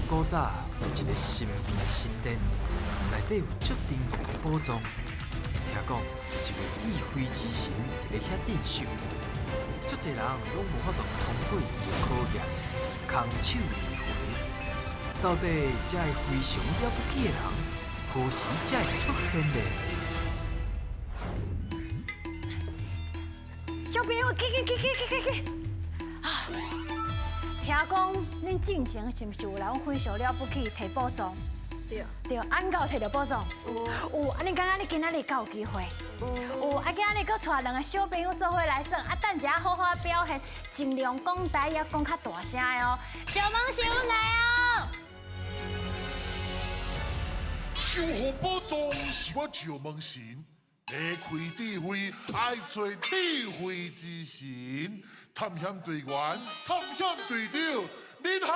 古早有一个神秘的神殿，內底有足珍貴的寶藏。聽講有一位智慧之神佇咧遐鎮守，足濟人攏無法度通過伊的考驗，空手而回。到底這个非常了不起的人，何時才會出現呢？小朋友，去去去去去去去！啊，聽講恁進前是毋是有人非常了不起提寶藏？對。對，啊，你敢有提著寶藏？有。有，啊，你感覺你今仔日敢有機會？有。有，啊，今仔日閣帶兩个小朋友做伙來耍，啊，等一下好好表現，盡量講台語，講較大聲的哦。小夢想來哦。守護寶藏是我石門神，咧開智慧，愛揣智慧之神。探險隊員、探險隊長，恁好！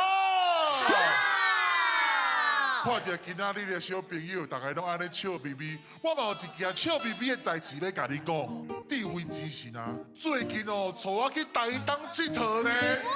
看著今仔日的小朋友，逐个攏按呢笑眯眯，我嘛有一件笑眯眯的代誌欲共恁講。智慧之神啊，最近哦，帶我去台東𨑨迌呢。哇，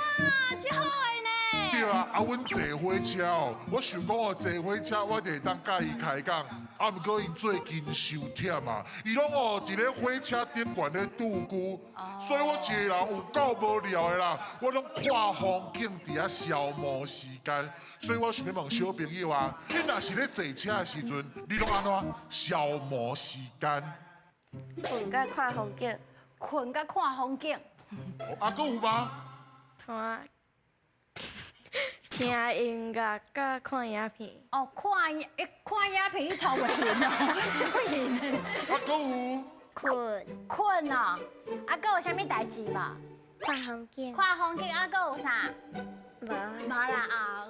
真好的呢！對啊，啊，阮坐火車哦，我想講哦，坐火車我就會當佮伊開講。啊，毋過𪜶最近傷忝啊，伊攏哦佇咧火車頂懸咧拄龜，所以我一個人有夠無聊的啦，我攏看風景佇遐消磨時間。所以我想欲問小朋友啊，你若是咧坐車的時陣，你攏按怎消磨時間？睏佮看風景。睏佮看風景。啊，閣有嗎？聽音樂佮看影片。哦，看影，看影片你頭袂眩哦，足眩的。啊，閣有。睏。睏哦，啊，閣有啥物代誌無？看風景。看風景啊，閣有啥？無。無啦啊。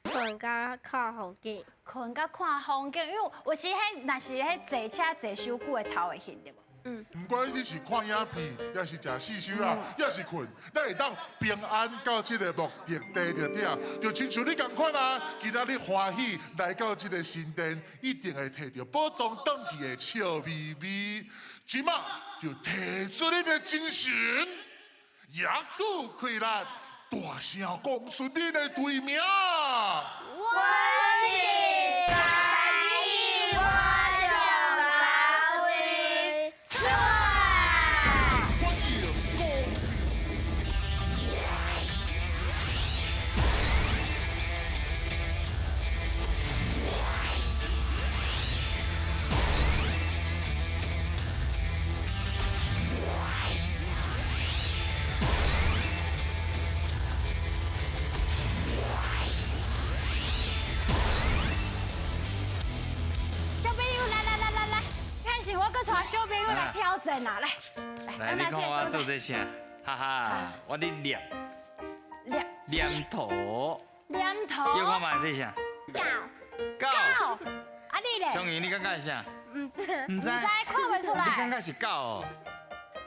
睏佮看風景。睏佮看風景，因為有時彼若是彼坐車坐傷久會頭會眩對無？嗯。毋管你是看影片，抑是食四手仔，抑是睏，咱會當平安到這个目的地就對，就親像你仝款啊！今仔日歡喜來到這个神殿，一定會提著寶藏轉去的笑眯眯。這馬就提出恁的精神，也閣開力，大聲講出恁的隊名。我是台語，我上高隊，出來！歡迎光臨。小朋友，來來來來來，看是我閣帶小朋友來挑戰啦，來，來，你看我做這啥？哈哈，我咧念念念圖，念圖。你看覓這啥？狗。狗。啊你咧？香瑩，你感覺是啥？毋知。毋知。毋知，看袂出來。你感覺是狗哦？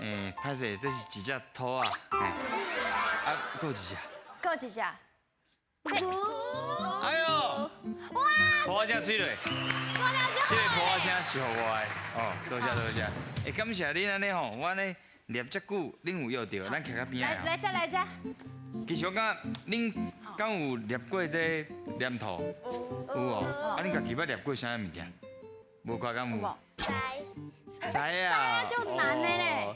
欸，歹勢，這是一隻兔仔。啊，閣有一隻。閣有一隻。哎呦！哇！噗仔聲媠咧。這个噗仔聲是予我的，哦，多謝多謝。欸，感謝恁按呢吼，我按呢念遮久，恁有約著，咱徛較邊仔。來，來這來這。其實我感覺恁敢有捏過這黏土？有。有哦。啊，恁家己捌捏過啥物件？無看敢有？篩。篩啊！篩足難的咧。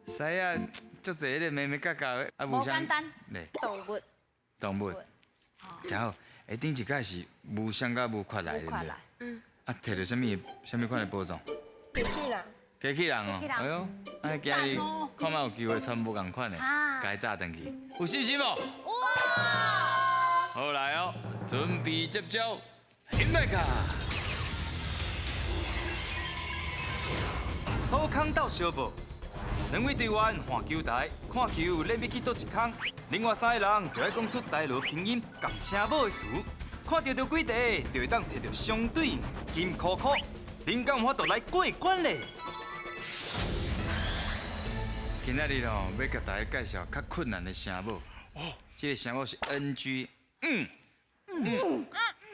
篩啊，足濟彼个眉眉角角的，啊，無簡單。動物。動物。真好，欸，頂一擺是無雙佮無缺來，對毋對？嗯。啊，提著啥物啥物款的寶藏？機器人。機器人哦，哎喲，按呢今日看覓有機會穿無仝款的，共伊炸轉去，有信心無？哇！好來哦，準備接招，起來卡！好康鬥相報，兩位隊員換球台，看球練欲去佗一空，另外三个人就愛講出台羅拼音仝聲母的詞，看著著幾題，就會當提著相對應金箍箍，恁敢有法度來過關咧？今仔日吼，欲共大家介紹較困難的聲母。哦，這个聲母是 NG，嗯嗯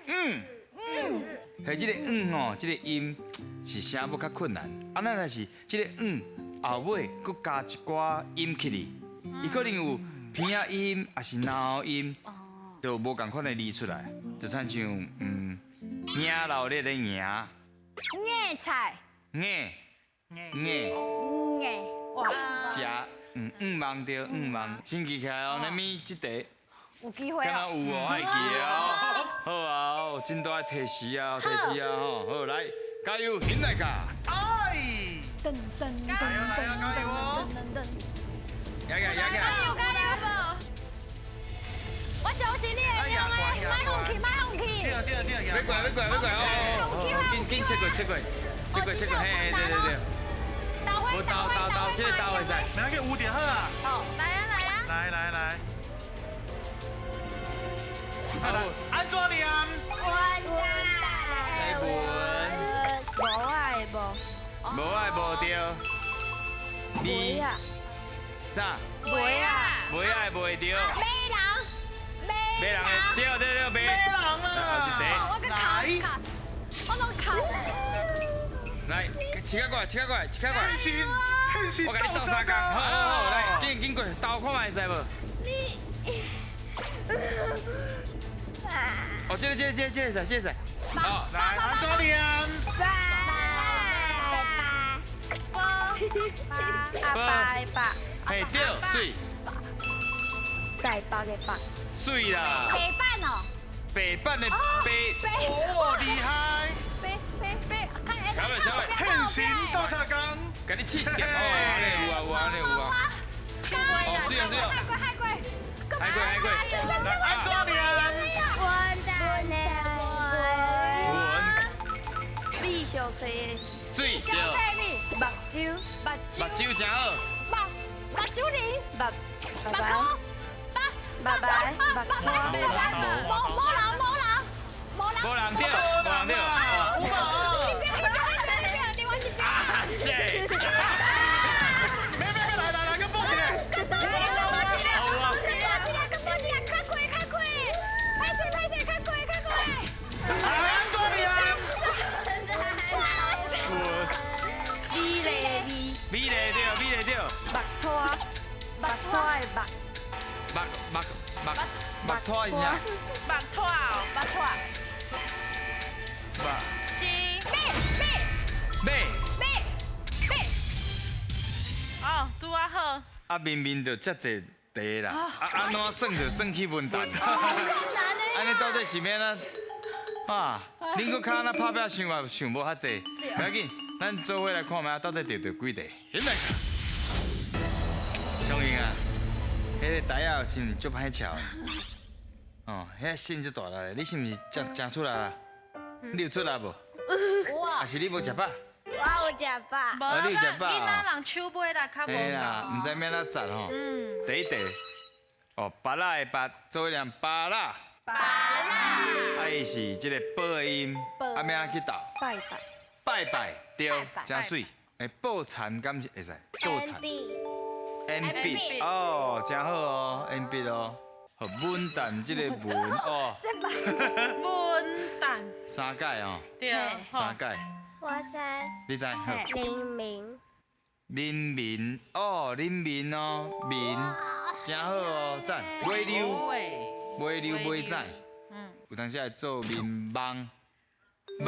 嗯嗯，彼這个嗯吼，這个音是聲母較困難。啊，咱若是這个嗯後尾閣加一寡音起去，伊可能有鼻仔音，抑是嚨音，就無仝款的字出來，就親像迎鬧熱的迎，硬菜，硬硬硬，哇，食，五望對五望，先記起來哦，那咪這題。有機會敢若有哦，愛記的哦。好啊，哦，真大的提示啊，提示啊，吼，好來，加油，起來噶！哎，噔噔噔噔噔噔噔，加油加油！加油加油！我相信你會用的，莫放棄，莫放棄。對對對，別過來，別過來，別過來哦！緊緊切過，切過，切過，切過，嘿，對對對。鬥鬥鬥鬥，這個鬥會使。來個五點好啊！好，來啊來啊！來來來。安怎念？文。無愛無。無愛無對。袂啊。啥？袂啊。袂愛袂對。買人。買人的對對對，買人啦。我閣卡卡，我攏卡。來，切較過來，切較過來，切較過來。我共你鬥相共，好好好，來，緊緊過，鬥看覓會使無？你。哦，這個這個這個這個使，這個使。好，來，安怎念？八。八。阿爸的爸。嘿，對，媠。台北的北。媠啦。白板哦。白板的白。哦，厲害。白白白，看。小磊，小磊，変身鬥相共。共你試一點，哦，按呢有啊有啊，按呢有啊。哦，媠啊媠啊。海龜海龜。海龜海龜。安怎念？米小吹的。媠對。目睭，目睭。目睭真好。目目睭仁。目。目箍。拜拜。拜拜。無無人無人無人。無人對，無人對。有無？啊塞！沒沒沒，來來來，閣補一個。閣補一個，閣補一個，閣補一個，較快較快，歹勢歹勢，較快較快。來，安怎念？美麗的美。美麗對，美麗對。目拖，目拖的目。目目目目拖是啥？目拖哦，目拖。目。鸡。马马。马。马马。哦，拄仔好。啊，明明就遮濟題啦，啊按怎算就算去文旦。按呢到底是欲按怎？啊，恁閣較按怎拍拼想嘛想無遐濟，無要緊，咱做伙來看覓到底著著幾題。起來。相英啊，彼個台仔是毋是足歹撨的？哦，遐線足大粒，你是毋是食食出來啦？你有出力無？有啊。還是你無食飽？我有食飽。無，你有食飽囡仔人手尾啦，較無嘿啦，毋知欲按怎紮吼。第一題，哦，芭樂的芭，做伙念芭樂。芭樂。啊，伊是這個寶的音，啊，欲按怎去鬥？拜拜。拜拜，對，真媠。欸，報田敢是會使？報田。鉛筆。哦，真好哦，鉛筆哦。好，文旦這個文哦。文旦。三屆哦。對。三屆。我知。你知？好。人民。人民哦，人民哦，民，真好哦，讚。尾溜，尾溜尾仔。有當時會做眠夢，夢，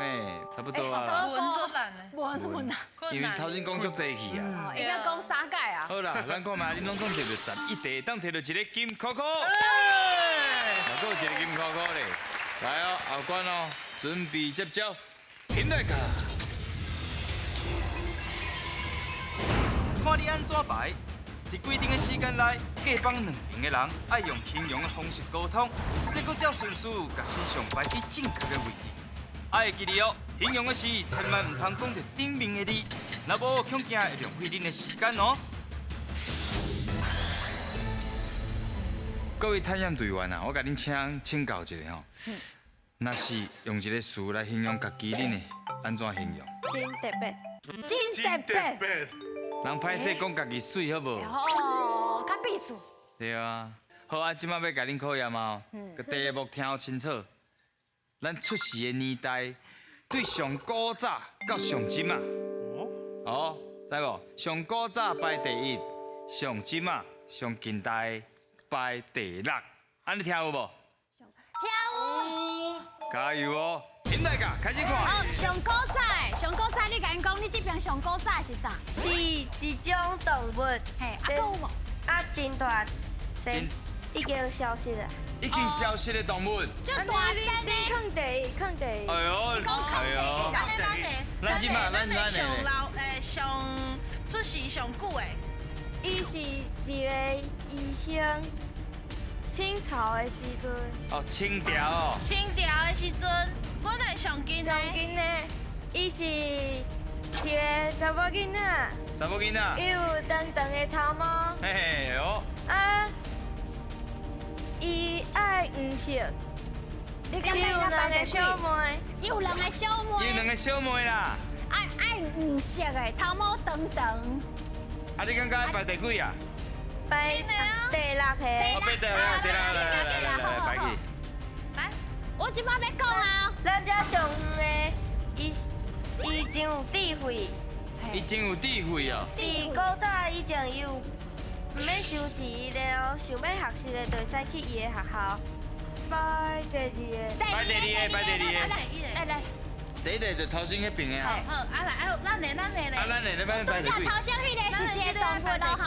哎，差不多啊。文足難的。文文啊。因為頭先講足濟去啊。應該講三屆啊。好啦，咱看覓，恁攏總摕著11題，當摕著一個金箍箍。又閣有一個金箍箍咧，來哦，後關哦，準備接招，起來卡。看你按怎排，佇規定的時間內，隔房兩邊的人愛用形容的方式溝通，這閣照順序共時尚排去正確的位置。愛會記得哦，形容的時千萬毋通講著頂面的字，若無恐驚會浪費恁的時間哦。各位探險隊員啊，我共恁請請教一下吼，若是用一個詞來形容家己，恁會按怎形容？真特別，真特別。人歹勢講家己媠好無？哦，較意思。對啊，好啊，這擺欲共恁考驗哦，個題目聽清楚。咱出世的年代，對上古早到上今啊。哦，知無？上古早排第一，上今啊，上近代排第六。按呢聽有無？聽有。加油哦！現在噶開始看。哦，上古早，上古早，你共𪜶講，你這邊上古早是啥？是一種動物。嘿，啊，閣有無？啊，真大，已經消失了。已經消失的動物。足大隻的。囥地，囥地。哎呦，哎呦。咱咱這馬，咱咱上老誒上出世上久的。伊是一個醫生，清朝的時陣。哦，清朝哦。清朝的時陣，阮的上近的。上近的，伊是一個查某囡仔。查某囡仔。伊有長長的頭毛。嘿嘿哦。啊，伊愛黃色。你感覺伊有兩個小妹。伊有兩個小妹。伊有兩個小妹啦。愛愛黃色的，頭毛長長。啊，你感覺排第幾啊？排第六個。哦，排第六，第六，來來來來，排去。來，我這擺欲講啊。咱這上遠的，伊伊真有智慧。伊真有智慧哦。佇古早以前，伊有毋免收錢了，想欲學習的，就會使去伊的學校。排第二個。排第二個，排第二個。來來。第一個就頭先彼邊的啊。好，啊來，啊咱的咱的咧。啊咱的，你欲排第幾？頭先彼個是一個動物咯吼。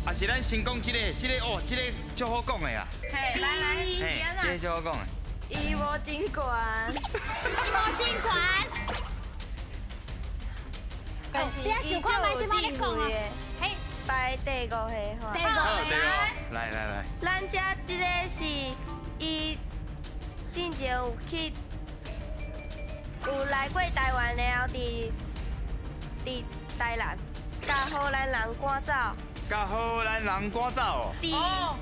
啊是咱先講這個，這個哦，這個足好講的啊。嘿，來來，嘿，這個足好講的。伊無真懸。伊無真懸。你啊想看覓這擺咧講啊？嘿，排第五個吼。第五個。第五，來來來。咱這這個是伊進前有去，有來過台灣了，佇佇台南，共荷蘭人趕走。共荷蘭人趕走。哦。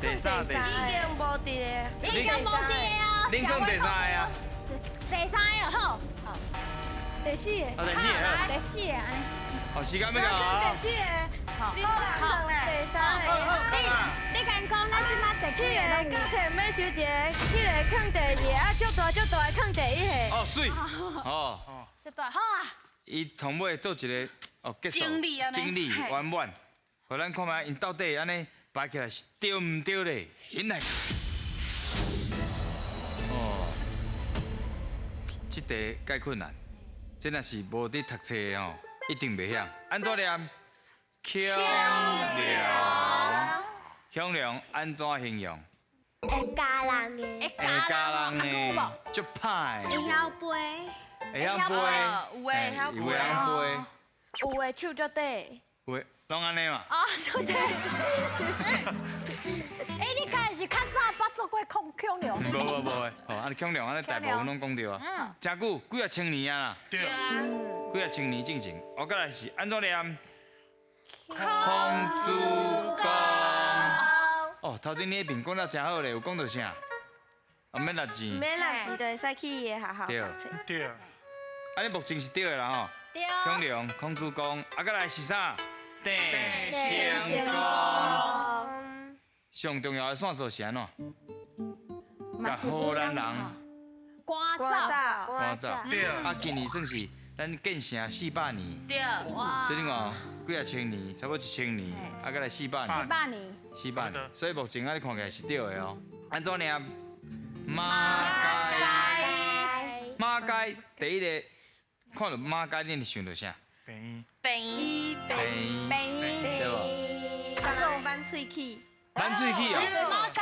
第三、第四。已經無佇咧。已經無佇咧啊。恁講第三个啊？第三个好。第四个。哦，第四个。第四个。哦，時間欲到啊。第四個。好。好，第三个。你你共𪜶講，咱這擺第幾個攏剛才欲收一个，彼个囥第二个，啊，足大足大的囥第一个。哦，媠。哦。足大好啊。伊頭尾做一個哦結束，整理圓滿，予咱看覓𪜶到底按呢排起來是對毋對咧？現來。哦，這題蓋困難，這若是無佇讀冊的吼，一定袂曉。按怎念？恐龍。恐龍按怎形容？會咬人的。會咬人的，足歹的。會曉飛。會曉飛，有的會曉有的曉飛。有的手足短。有的，攏按呢嘛。哦，手短。欸，你敢是較早捌做過恐恐龍？無無無的，吼，按呢恐龍按呢大部分攏講著啊。嗯。誠久，幾若千年啊啦。對啊。幾若千年進前，我過來是按怎念？孔子公。哦，頭前你彼邊講得誠好咧，有講著啥？啊，免納錢。免納錢就會使去伊的學校對讀冊。對。啊，你目前是對的啦吼。對。恐龍、孔子公，啊，過來是啥？鄭成功。上重要的線索是按怎？共荷蘭人趕走。趕走。對。啊，今年算是咱建成400年。對。所以你看，幾若千年，差不多1000年，啊，過來400年。400年。 400年，所以目前按呢看起來是對的哦。按怎念？馬偕。馬偕第一个看著馬偕，你會想著啥？病院。病院。病院。對無？講挽喙齒。挽喙齒哦。馬偕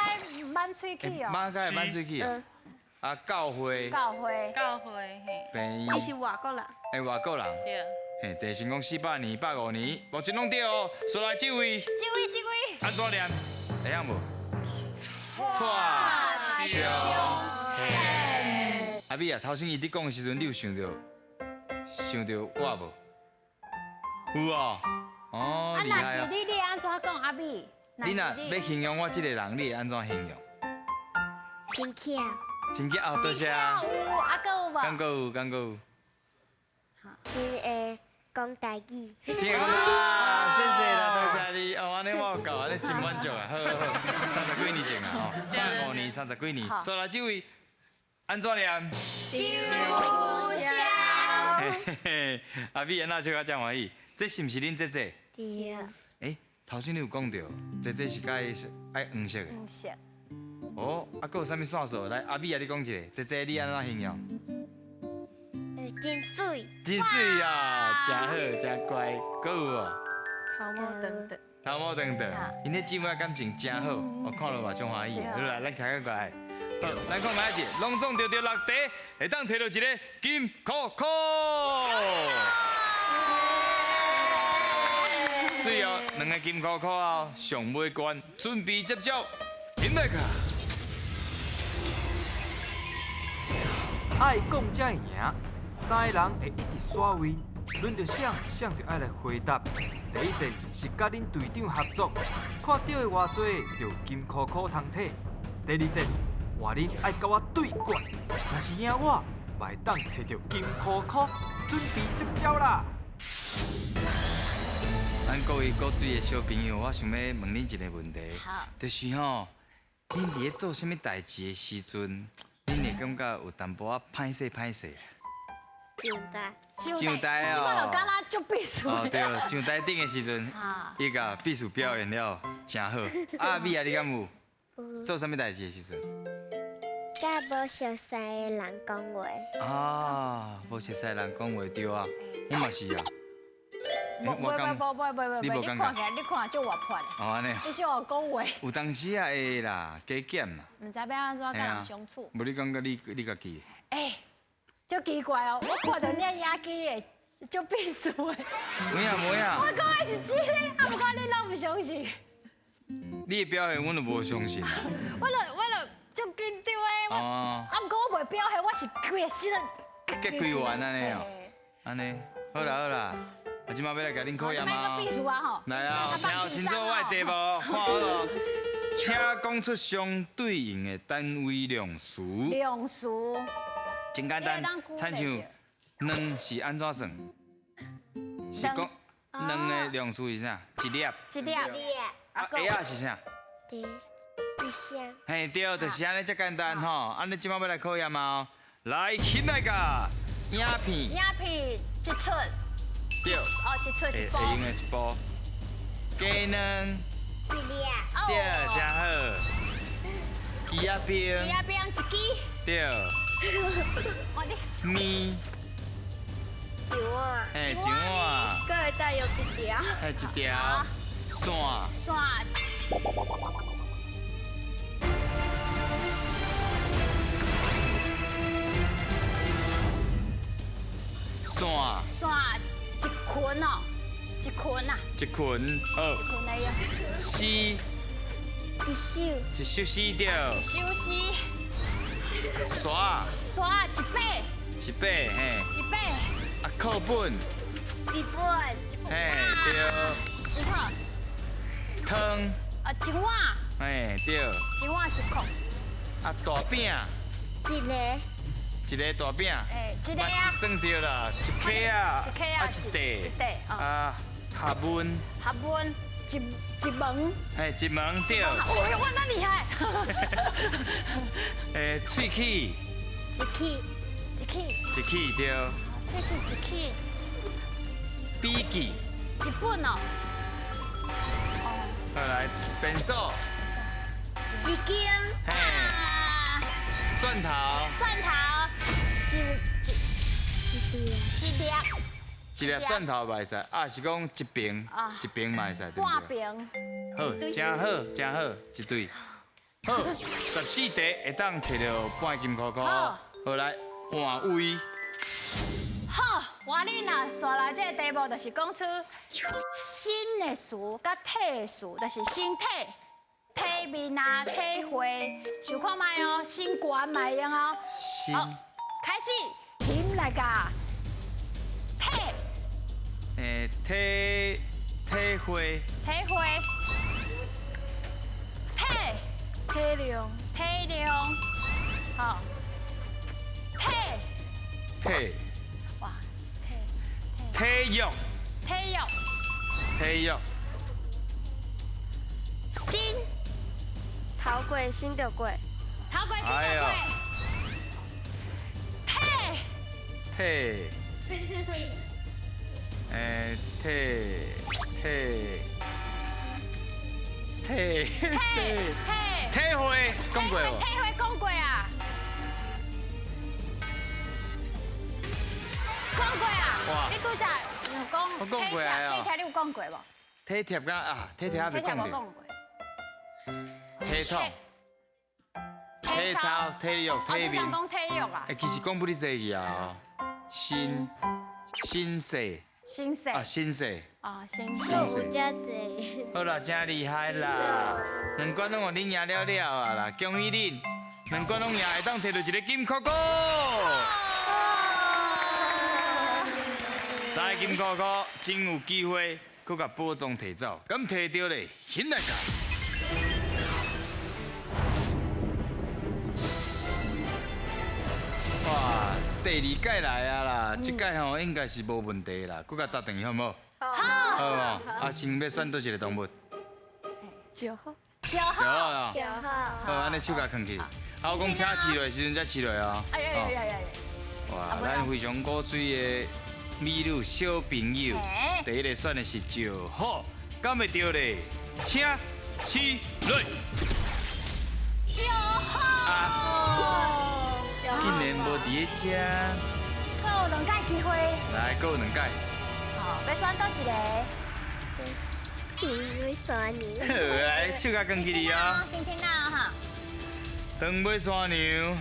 挽喙齒哦。馬偕挽喙齒哦。啊，教會。教會。教會嘿。病院。伊是外國人。欸，外國人。對。嘿，鄭成功400年、105年，目前攏對哦。煞來這位。這位，這位。按怎念？會曉無？蔡昌憲。阿美啊，頭先伊佇講的時陣，你有想著想著我無？有哦，哦，啊，若是你，你會按怎講阿美？你若欲形容我這個人，你會按怎形容？真巧。真巧哦，多謝。有，啊，閣有無？敢閣有，敢閣有。真會講台語。真會講啊，謝謝啦，多謝你。哦，按呢我有夠，按呢真滿足啊。好好好，30幾年前啊，吼，85年，30幾年。煞來這位，按怎念？張香。嘿嘿嘿，阿美按怎笑甲遮歡喜？這是毋是恁姐姐？對。欸，头先你有讲到，姐姐是佮意爱黄色的。黄色。哦，啊，阁有啥物线索？来，阿美啊，你讲一下，姐姐你按怎形容？真媠。真媠啊，真好，真乖，阁有无？头毛长长。头毛长长，𪜶这姊妹感情真好，我看了嘛足欢喜。好来，咱徛过来。好，来看覓一，拢总著著6题，会当提到一个金箍箍。媠哦，两个金箍箍哦，上尾关，准备接招，停来卡。爱讲才会赢，三个人会一直刷位，轮著谁，谁就爱来回答。第一战是佮恁队长合作，看著的偌济就有金箍箍通提。第二战换恁爱佮我对决，若是赢我，嘛会当提著金箍箍，准备接招啦！咱各位古水的小朋友，我想欲问恁一个问题，就是吼，恁伫咧做啥物代志的时阵，恁会感觉有淡薄仔歹势歹势？上台。上台哦。这摆就敢若足必须。哦对，上台顶的时阵，伊共必须表现了诚好。阿美啊，你敢有？做啥物代志的时阵？佮无熟似的人讲话。啊，无熟似的人讲话对啊，我嘛是啊。无无无无无无，你看起来，你看足活泼的。哦，按呢。你小可讲话。有当时啊会啦，加减啦。毋知欲按怎佮人相处。无你感觉你你家己？欸，足奇怪哦，我看著领野鸡的，足必须的。有影无影？我讲的是真的，啊，毋过恁拢毋相信。你的表现，阮都无相信啊。我就我就足紧张的，啊，毋过我袂表现，我是规个身都。结规完按呢哦，按呢，好啦好啦。啊，这摆欲来共恁考验啊！来啊，听好清楚我的题目，看好咯。请讲出相对应的单位量词。量词。真简单，亲像卵是按怎算？是讲卵的量词是啥？一粒。一粒。啊，鞋仔是啥？一双。嘿，对，就是按呢，遮简单吼。按呢，这摆欲来考验啊！来，起来个影片。影片一出。对，哦，一出一部，会用的一部。鸡卵，一粒，对，真好。枝仔冰，枝仔冰一支，对。面，一碗，嘿，一碗。阁会当用一条，嘿，一条。线，线。线，线。一群哦，一群啊，一群，好。一群的用。诗，一首，一首诗对。一首诗。沙，沙一把，一把嘿。一把。啊，课本，一本，嘿对。一好。汤，啊，一碗。嘿对。一碗一箍。啊，大饼。一个。一个大饼，欸，一个啊，算对啦，一克啊，一克啊，一块，一块啊，学问，学问，一门，嘿，一门对。哦哟，我那厉害。欸，喙齿，一齿，一齿，一齿对。喙齿一齿。笔记，一本哦。好来，便所，一间，嘿，蒜头，蒜头。一粒，一粒蒜头嘛会使，啊是讲一瓶，一瓶嘛会使，对半瓶。好，真好，真好，一对。好，14题会当提著半金箍箍。好，来换位。好，换恁啊，煞来这个题目就是讲出身的词佮体的词，就是身体、体面啊、体会，想看觅哦，身悬嘛会用哦。好，开始，停来噶，体。欸，体体会。体会。体。体谅。体谅。好。体。体。哇，体。体育。体育。体育。心。头过身就过。头过身就过。体。体。欸，体体体体体会讲过无？体会讲过啊？讲过啊？你拄才是讲我讲过啊体贴，你有讲过无？体贴甲啊，体贴还体袂讲到。贴无讲过。体统、体操、体育、体面。讲体育啊。欸，其实讲不哩济去啊，新新势新势啊，新势啊，新新势。好啦，真厉害啦！两关拢予恁赢了了啊啦，恭喜恁！两关拢赢，会当摕到一个金箍箍。三个金箍箍，真有机会，阁共宝藏摕走，敢摕著咧？现来干！哇，第二届来啊啦，这届吼应该是无问题啦，阁共扎转去好无？好。好无？啊，先欲选佗一个动物？九号。九号。九号。好，按呢手共囥起。啊，我讲请饲落的时阵才饲落哦。哎呀呀呀呀！哇，咱非常古锥的美女小朋友，第一个选的是9号，敢会对咧？请饲落。9号。竟然无伫咧遮。阁有两届机会。来，阁有两届。好，欲选佗一个？长尾山羊。好，来，手共扛起来哦。轻轻啊哈。长尾山羊，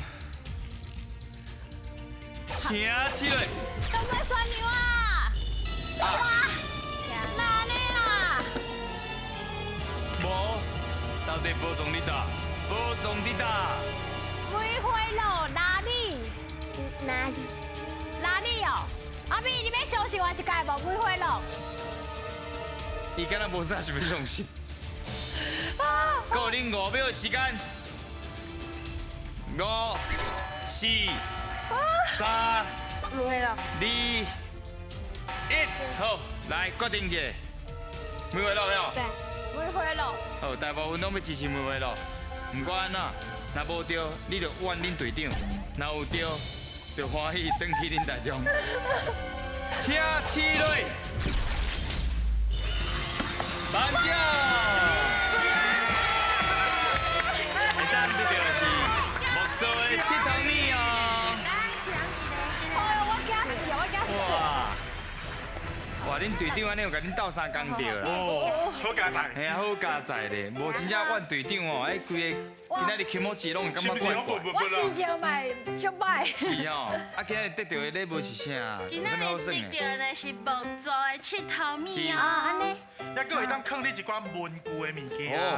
请起来。长尾山羊啊！哇，哪呢啦？无，到底宝藏伫佗？宝藏伫佗？梅花鹿哪里？哪里？哪里哦？阿美，你欲相信我一届无？梅花鹿。伊敢若无啥想欲相信。阁有恁5秒的时间。5、4、3、2、1，好，来决定一下，梅花鹿没有？对，梅花鹿。好，大部分拢欲支持梅花鹿，不管按怎，若无对，你就怨恁队长；若有对，就欢喜转去恁台中。请起来，颁奖。会当得到的是木做的七头米哦。哎呦，我惊死，我惊死！哇，恁队长按呢有共恁斗相共著啦。哦，好佳哉。嘿啊，好佳哉咧，无真正怨队长哦，哎，规个今仔日起毛子拢会感觉怪怪。我心情嘛足歹。是哦，啊，今仔日得著的礼物是啥？今仔日得著的是木做的七头米哦。按呢。抑阁会当囥你一寡文具的物件。哦，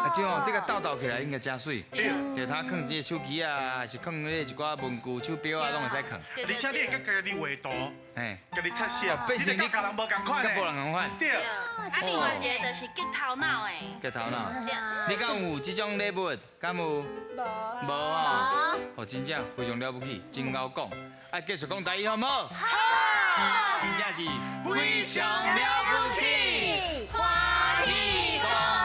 啊，这哦，这个斗斗起来应该真媠。对。对，通囥这个手机啊，还是囥那一寡文具、手表啊，拢会使囥。而且你会阁家己画图，嘿，家己插色，变成你佮人无仝款佮无人仝款。对。啊，另外一个就是结头脑的。结头脑。你敢有这种礼物？敢有？无。无啊。哦，真正非常了不起，真𠢕讲。啊，继续讲台语好无？好。真正是非常了不起，欢喜讲。